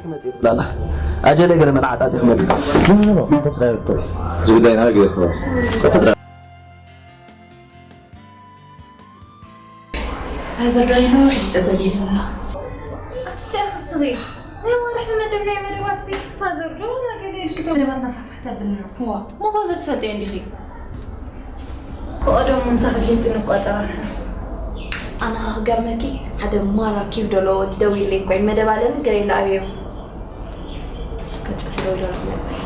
ክመጽእ ትብላላ። ኣጀለ ገለ መልዓታት ክመጽእ። ኖ፣ ኖ፣ ኖ፣ ኮፍ ዳይሬክተር። እዚ ጉዳይ ናብ ገለ ክብር። ኮፍ ዳይሬክተር። ፋዘር ዶ ኢሉ ሕጂ ጠበል ይብልና። ኣቲ እንታይ ክስሪ? ናይ ዋርሕ ዝመደብናዮ መደባት ሲ ፋዘር ዶ ናገለ ኢልክቶ መደባት ነፋፍሕ ተብልና። ዋ፣ እሞ ፋዘር ትፈልጥዮ እንዲኺ? ብቐደሙ ምሳኺ ጌጥ ንቋጸራ ንሕና። ኣነ ኸ ክገርመኪ፣ ሓደ ማራ ኪብ ደሎ ወዲ ደዊለይ እኮ እዩ፣ መደብ ኣለኒ ገለ ኢለ ኣብዮ። ከጽንሕ ደዊለሎ ክመጽእ።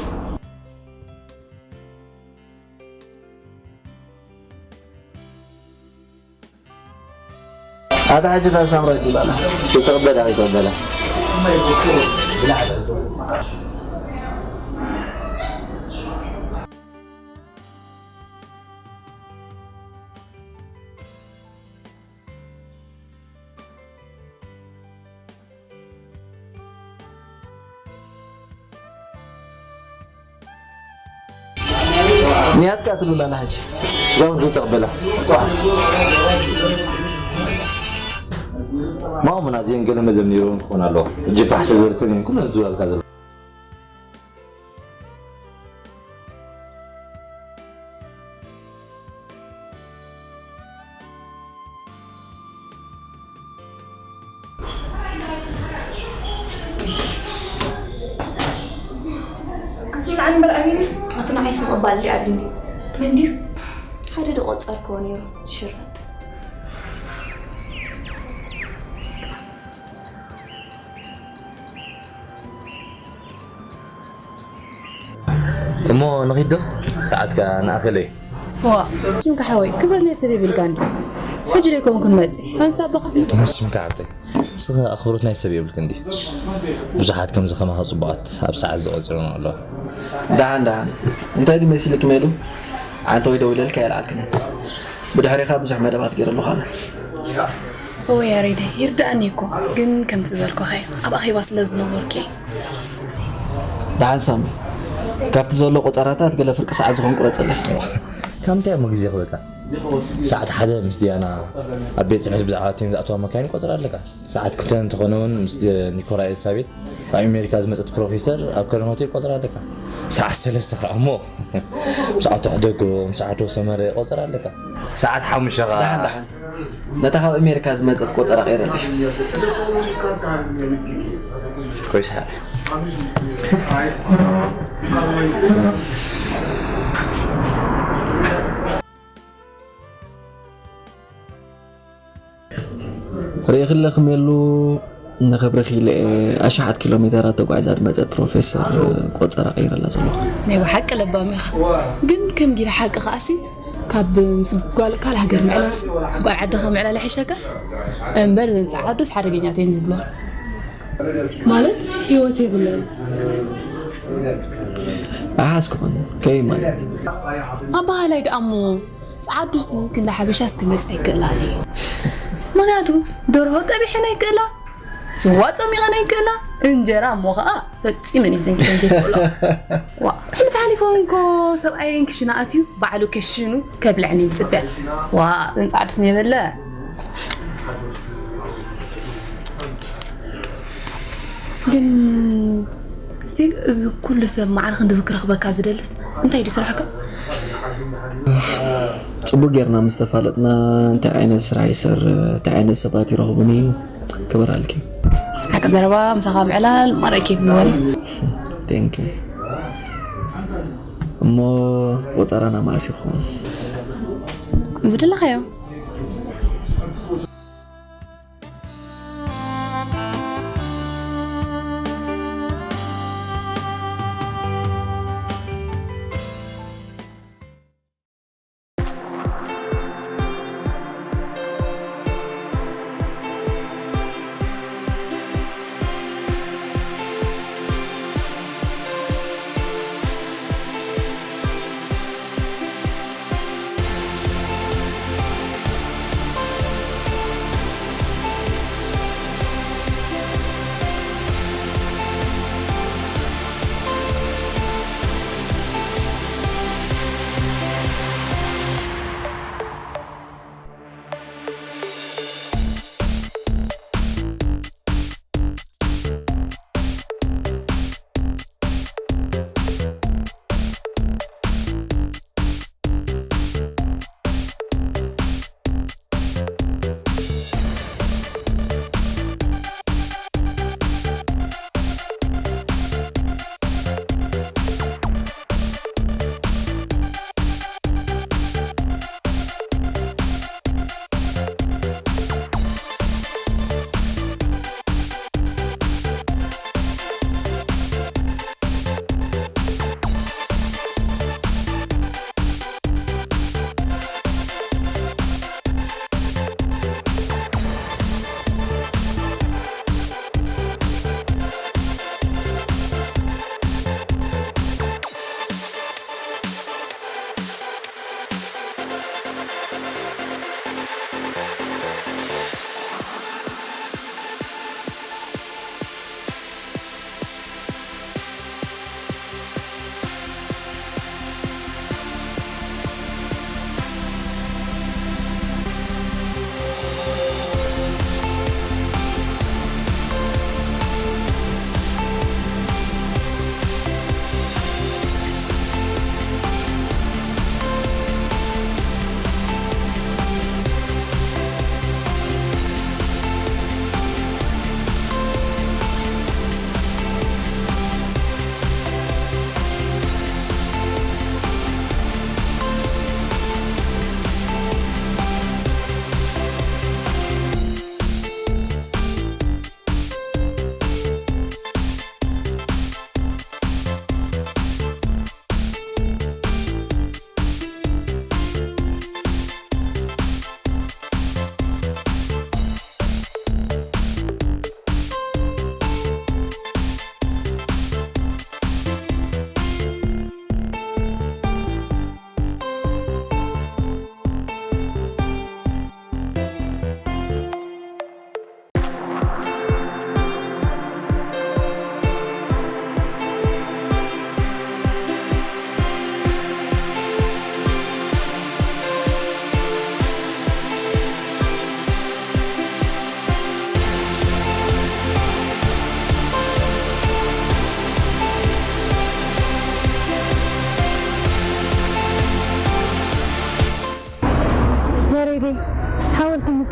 ኣታ ሕጂ ካብ ሳምራይ ይባላ። ይተቐበላ፣ ይተቐበላ። ንያትካ ትብላና ሕጂ። እዞም ክልተ ቅበላ። ማሙና እዚአን ገለ መደብ ነይረን ክኾን ኣለዎ። ሕጂ ፋሕ ስለ ዝበለተን እየን ኩለን ዝብላልካ ዘለዋ። ኣቲ ንዓይ እምበር ኣብኒ። ኣቲ ንዓይ ስቕ እባ ኣሊ ኣብኒ። መን ድዩ? ሓደ ዶ ቆጸርክዎ ነይሩ፣ ሽርጥ። እሞ ንኺድ ዶ? ሰዓት ከኣ ንኣኸለ እዩ። ዋ፣ ሽምካ ሓወይ፣ ክብረት ናይ ሰብ የብልካን ድዩ? ሕጂ ዶ ይኮንኩ ንመጽእ? ኣንሳ ኣባኻ። ሽምካ ሓብተይ፣ ንስኺ ኣኽብሮት ናይ ሰብ የብልክን ድዩ? ብዙሓት ከምዚ ከማኻ ጽቡቓት ኣብ ሰዓት ዝቖጽሩ ኣለዉ። ደሓን፣ ደሓን። እንታይ ድዩ መሲልኪ ሜሉ? ዓንተ ወይ ደዊለልካ ኣይልዓልክን። ብድሕሪኻ ብዙሕ መደባት ገይረ ኣለኹ ኣነ። እወ ያሬደይ፣ ይርድኣኒ እኮ፣ ግን ከምቲ ዝበልኩኻ እዩ፣ ኣብ ኣኼባ ስለ ዝነበርኩ እየ። ደሓን ሳሚ፣ ካብቲ ዘሎ ቆጸራታት ገለ ፍርቂ ሰዓት ዝኾን ቁረጽለይ። ካብ ምንታይ እሞ ግዜ ክበካ? ሰዓት ሓደ ምስ ዲያና ኣብ ቤት ጽሕፈት ብዛዕባ ቴን ዝኣተዋ መካይን ቆጽራ ኣለካ። ሰዓት ክልተ እንተኾነ እውን ምስ ኒኮራ ኤልሳቤጥ ካብ ኣሜሪካ ዝመጸት ፕሮፌሰር ኣብ ከረን ሆቴል ቆጽራ ኣለካ። ሰዓት ሰለስተ ከኣ እሞ ምስ ኣቶ ሕደጎ፣ ምስ ኣቶ ሰመረ ቆጽራ ኣለካ። ሰዓት ሓሙሽተ ከኣ ደሓን፣ ደሓን። ነታ ካብ ኣሜሪካ ዝመጸት ቆጸራ ቀይረለይ። ኮይሳ። ርእኺ ኣለኺ ሜሉ፣ ንኽብርኺ ኢለ እየ ኣሽሓት ኪሎ ሜተራት ተጓዒዛ ዝመጸት ፕሮፌሰር ቆጸራ ቀይረላ ዘለኹ። ናይ ብሓቂ ለባም ኢኻ። ግን ከም ጊለ ሓቂ ከኣሲ፣ ካብ ምስ ጓል ካልእ ሃገር ምዕላስ፣ ምስ ጓል ዓድኻ ምዕላል ይሕሸካ እምበር፣ እዘን ጸዓዱስ ሓደገኛት እየን ዝብላ። ማለት ህይወት የብለን። ኣሓዝኩኽን፣ ከይ ማለት? ኣበሃላይ ደኣ እሞ፣ ጸዓዱሲ ክንዲ ሓበሻስ ክመጽእ ኣይክእላን እዩ። ምኽንያቱ ደርሆ ጠቢሐን ኣይክእላ፣ ስዋ ጸሚቐን ኣይክእላ፣ እንጀራ እሞ ኸኣ ፈጺመን እየን ዘንኪተን ዘይክእላ። ዋ፣ ሕልፍ ሓሊፈን እኮ ሰብኣየን ክሽነ ኣትዩ ባዕሉ ከሽኑ ከብልዐን እየን ዝጽበያ። ዋ፣ እዘን ጸዓዱስ የብለን። ግን ሲ፣ እዚ ኩሉ ሰብ ማዕረ ክንዲ ዝክረኽበካ ዝደልስ እንታይ ድዩ ስራሕካ? ጽቡቅ ጌርና ምስ ተፋለጥና እንታይ ዓይነት ስራሕ ይሰርሕ፣ እንታይ ዓይነት ሰባት ይረኽቡኒ ክብር ኣልኪ። ሓቂ ዘረባ ምሳኻ ምዕላል ማራ ኬፍ ዝበል። Thank you። እሞ ቆጸራና መዓስ ይኸውን? ዝደለኻዮ።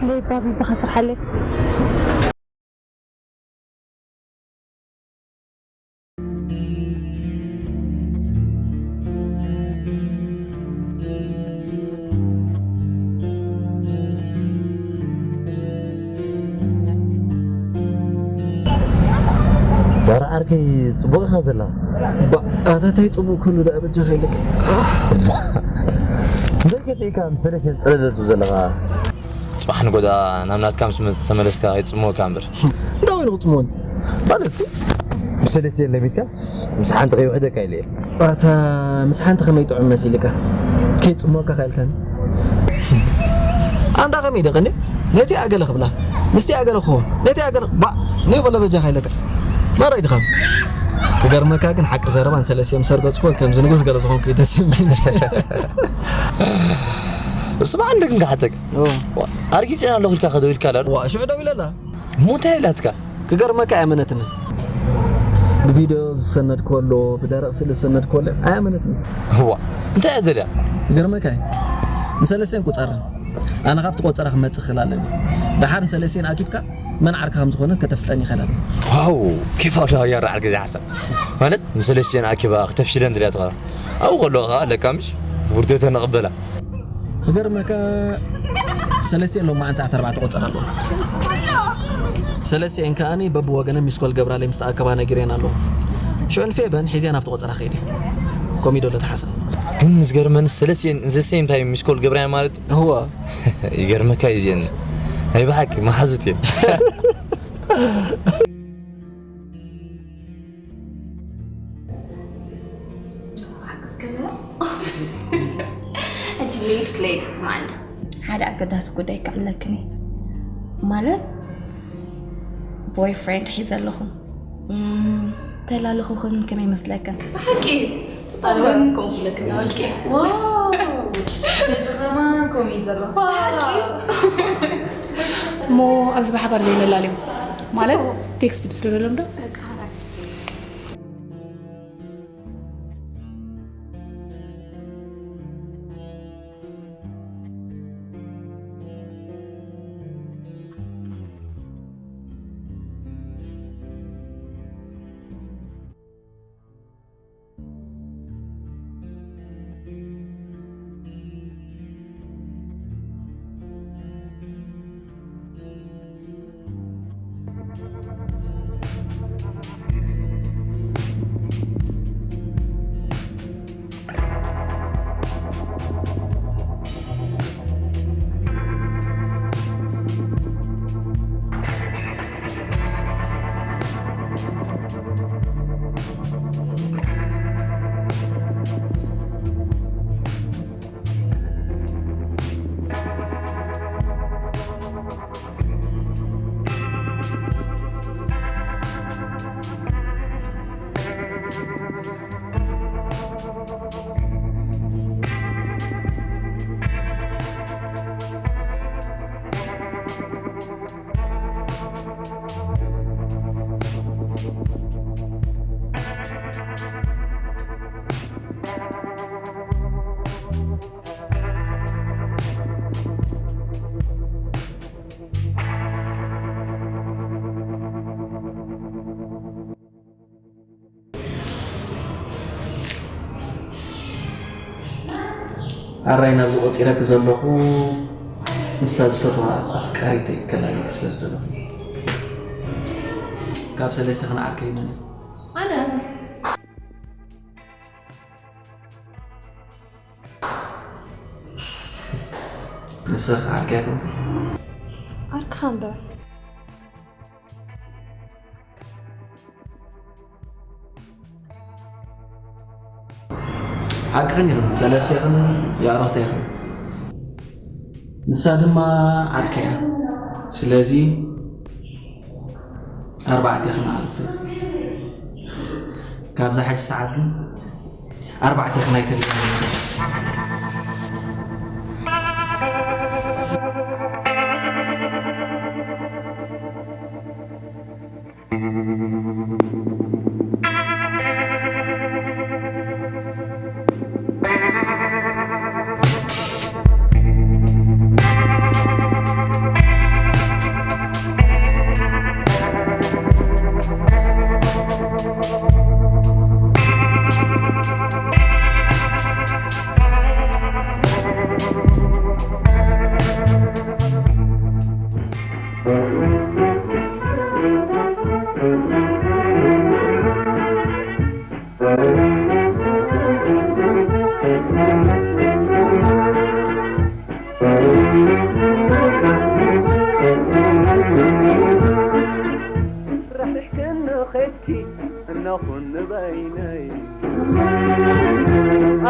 ለይ ባቢ ብኻ ስርሓለይ። ዋራ ዓርከይ ጽቡቕ ኢኻ ዘለኻ። ኣታ እንታይ ጽቡቕ ኩሉ ደኣ በጃኻ ኢለካ። እንታይ ከፊእካ ምስ ሰለስቴን ጸለለ ትብል ዘለኻ? ጽባሕ ንጎ ደኣ ናብ ናትካ ምስ መ- ተመለስካ ከይጽምወካ እምበር። እንታይ ኮይኑ ክጽምወኒ? ማለት ሲ ምስ ሰለስቴን ለሚድካስ ምስ ሓንቲ ከይውሕደካ ኢለ እየ። ኣታ ምስ ሓንቲ ከመይ ጥዑም መሲልካ? ከይጽምወካ ከ ኢልካኒ? ኣንታ ከመይ ደቐኒ? ነቲ ኣገለ ክብላ ምስቲ ኣገለ ክኾን ነቲ ኣገለ ባ ነይ በሎ በጃኻ ኢለካ። መራይ ድኻም ክገርመካ ግን ሓቂ ዘረባ ንሰለስቴ ምስ ኣርገጽኩ ከምዚ ንጉስ ገለ ዝኾንኩ እዩ ተሰሚዕኒ። እሱ በዓል ግን ክሓተካ ኣርጊጽና ኣለኹ ኢልካ ከደው ኢልካ ኣላ። ዋ ሽዑ ደው ኢለላ። ሞታ ኢላትካ። ክገርመካ ኣያመነትንን። ብቪድዮ ዝሰነድኮ ኣሎ ብደረቕ ስእሊ ዝሰነድኮ ኣሎ ኣያመነትንን። እዋ እንታይ እያ ዘልያ? ክገርመካ እዩ። ንሰለስቴን ቁጸርን ኣነ ካብቲ ቆጸራ ክመጽእ ክእል ኣለኒ። ደሓር ንሰለስቴን ኣኪብካ መን ዓርካ ከም ዝኾነ ከተፍልጠኒ ይኸላት። ዋው ኬፍ ኣለዋ ያራ ዓርገ እዚ ሓሳብ ማለት ንሰለስቴን ኣኪባ ክተፍሽለን ድልያ ትኸራ ኣብኡ ከለዋ ከዓ ለካ ምሽ ውርደተ ነቕበላ። ክገርመካ ሰለስቴን ሎማዓንቲ ሰዓት ኣርባዕተ ቆጸራ ኣለዋ። ሰለስቴን ከኣኒ በብወገነ ሚስኮል ገብራለይ ምስ ተኣከባ ነጊረን ኣለዎ። ሽዑ ንፌበን ሒዝያ ናብቲ ቆጸራ ከይደ። ኮሚዶ ለተሓሰብ ግን ዝገርመን ሰለስቴን ዘሰይም ታይም ሚስኮል ገብራያ ማለት እዋ ይገርመካ እዩ ዜን ናይ ብሓቂ መሓዙት እየን። ሕጂ ሌድስ ሌድስ ትማሊ ሓደ ኣገዳሲ ጉዳይ ክዕለክን እዩ ማለት ቦይ ፍሬንድ ሒዘ ኣለኹ። ተላለኹኽን ከመይ ይመስለክን? ብሓቂ ጽቡቕ ከምኡ ክብለክን ናበልኪ። እዚ ከማን ከምኡ እዩ ዘሎ። እሞ ኣብዚ ብሓባር ዘይነላልዮም ማለት ቴክስት ድስደደሎም ዶ? ኣራይ ናብዚ ቆጺረኪ ዘለኹ ምስታ ዝፈትዋ ኣፍቃሪተይ ከላልየኪ ስለ ዝደለኹ ካብ ሰለስተ ክንዓርከይ መን እዩ? ኣነ ኣነ ንስኺ ዓርከይ ኣይኮንኩን። ዓርክኻ እምበር። ሓቅኽን ኢኽን፣ ሰለስቴኽን የዕሩኽተይኽን። ንሳ ድማ ዓርከይ እያ። ስለዚ ኣርባዕቴኽን ኣዕሩኽተይኽን። ካብዛ ሕጂ ሰዓት ግን ኣርባዕቴኽን ኣይተልዩኒ። ርሕርሕክኒ ኸድኪ እነኹ ንበይነይ፣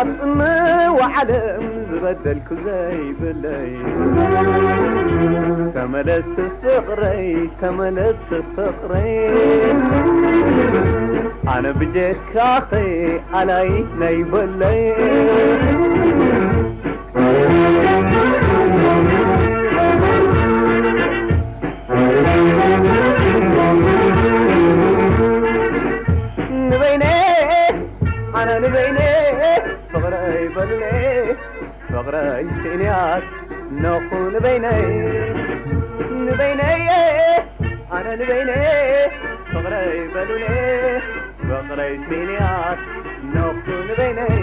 ኣብ ጽምዋ ዓለም ዝበደልኩ ዘይብለይ። ተመለስ ፍቕረይ፣ ተመለስ ፍቕረይ፣ ኣነ ብጀካኸ ኣላይ ናይ በለይ። ንበይነ ኣነ ንበይነ ፍቕረይ በልነ፣ ፍቕረይ ስእንያት ነኹ ንበይነይ፣ ንበይነይ ኣነ ንበይነ ፍቕረይ በሉነ፣ ፍቕረይ ስእንያት ነኹ ንበይነይ።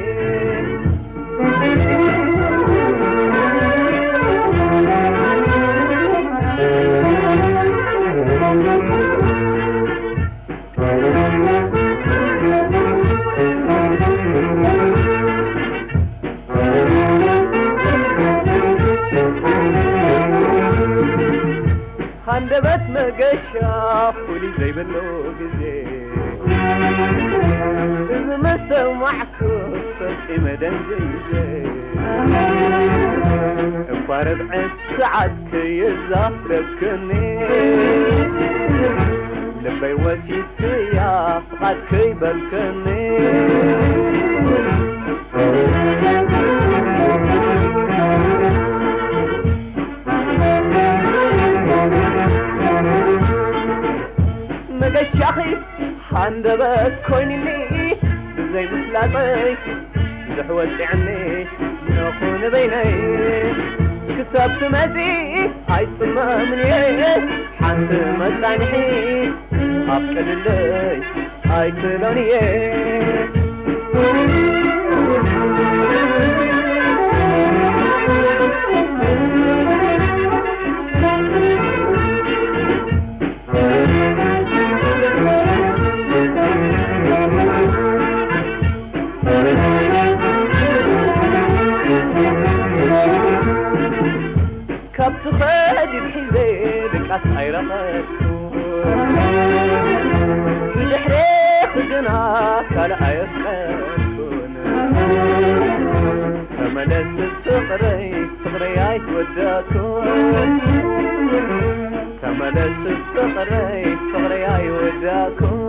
ሃንደበት መገሻ ፍሉይ ዘይብሉ ግዜ፣ እዚ ምስ ሰማዕኩ ፈጺመ ደንዚዘ። እኳ ርብዒ ሰዓት ከየዛረብክኒ፣ ልበይ ወሲድክያ ፍቓድ ከይበልክኒ። መገሻኺ ሃንደበት ኮይኑኒ፣ ብዘይ ምፍላጠይ ብዙሕ ወጺዐኒ ነኹ ንበይነይ። ክሳብ ትመጺ ኣይጽመምን እየ፣ ሓንቲ መጻንሒ ኣፍቅድለይ ኣይትብሎን እየ። ካብ ትኸድ ሒዘ ድቃስ ኣይረኸብኩ፣ ብድሕሬኺ ግና ካልእ ኣየፍቀድኩን። ተመለስ ፍቕረይ፣ ፍቕረይ ኣይወዳእኩን። ተመለስ ፍቕረይ፣ ፍቕረይ ኣይወዳእኩን።